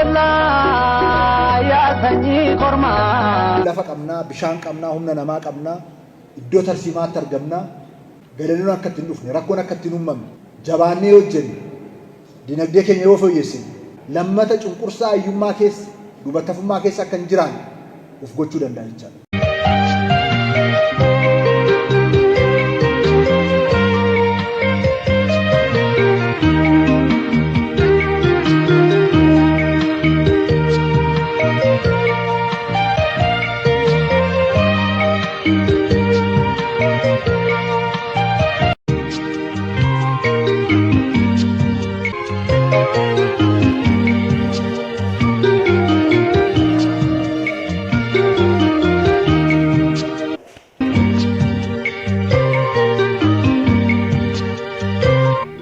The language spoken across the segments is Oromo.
Tolaa yaa sanyii kormaa. Lafa qabnaa, bishaan qabnaa, humna namaa qabnaa, iddoo tarsiimaatti argamnaa, gadadoon akka ittiin dhufne, rakkoon akka ittiin uumamne, jabaannee hojjenne, dinagdee keenya yoo fooyyessine, lammata cunqursaa hiyyummaa keessa, dubattafummaa keessa akka hin jiraanne of gochuu danda'a jechaadha.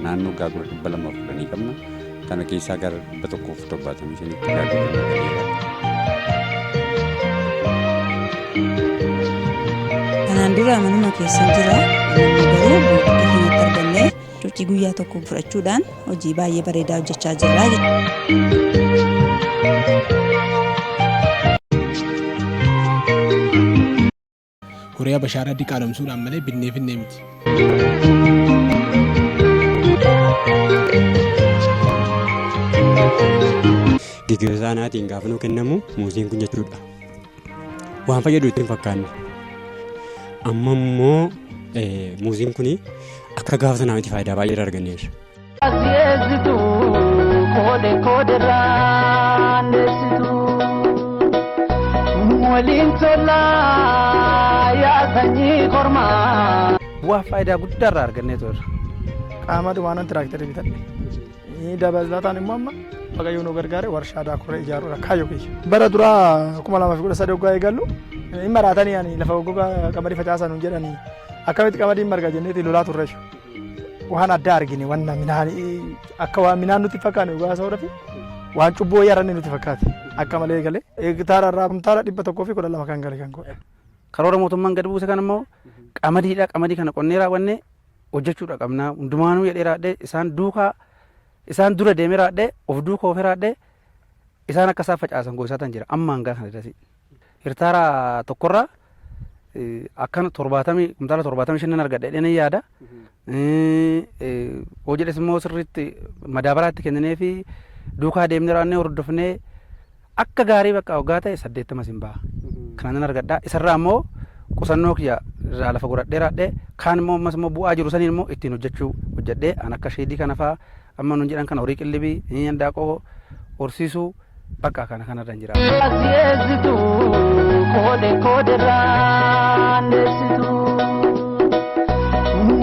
Naannoo gaagura 210 qabna. Kana keessaa gara 175tti gaagura galeera. Kanaan dura manuma keessan jira. Namni garuu buutika keenyatti argannee cuucii guyyaa tokko fudhachuudhaan hojii baay'ee bareedaa hojjechaa jirra. Horii Habashaarraa diqaalomsuudhaan malee binnee finnee miti. Gigiirsaa aanaatiin gaafa nuu kennamu muuziin kun jechuudha. Waan fayyadu itti hin fakkaanne. Amma immoo muuziin kun akka gaafa sanaa miti faayidaa baay'ee irraa arganneerra. Si'eessitu koode kooderraan deessitu waliin tolaa yaa sanyii kormaa. Bu'aa faayidaa guddaa irraa argannee turre. Qaama dhumaanan tiraaktarii bitadhe. Dabalataan immoo amma Waaqayyo nu gargaare warshaa daakurree ijaaruudha kaayyoo kiyya. Bara duraa 2013 hoggaa eegallu hin maraatanii ani lafa goggogaa qamadii facaasan nuun jedhanii akkamitti qamadiin marga jenneeti lolaa turre. Waan addaa argine wanna midhaan akka waan midhaan nutti fakkaanne dhugaa haasa'uudhaaf waan cubbuu wayii arranne nutti fakkaate akka malee eegale hektaara irraa kumtaala 112 kan gale kan godhe. Karoora mootummaan gad buuse kan immoo qamadiidha qamadii kana qonnee raawwannee hojjechuudha qabna hundumaanuu jedhee raadhee isaan duukaa isaan dura deemee raadhee of duuka oofee raadhee isaan akka isaan facaasan goisaatan jira amma hangaa kana dirasii. Hektaara tokkorraa akkan torbaatamii kumtaala 75 nan argadha jedhee nan yaada. Hoo jedhes immoo sirriitti madaabaraatti kenninee fi duukaa deemnee raannee hordofnee akka gaarii bakka waggaa ta'e 80 sin baha. Kana nan argadha. Isarraa immoo qusannoo kiyya irraa lafa godhadhee raadhee kaan immoo ammas immoo bu'aa jiru saniin immoo ittiin hojjechuu hojjedhee an akka sheedii kana fa'aa amma nun jedhan kana horii qillibii handaaqoo horsiisuu bakka kana kanarra hin jira. Si'eessitu koode kooderraan deessitu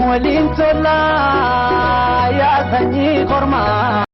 waliin tolaa yaa sanyii kormaa.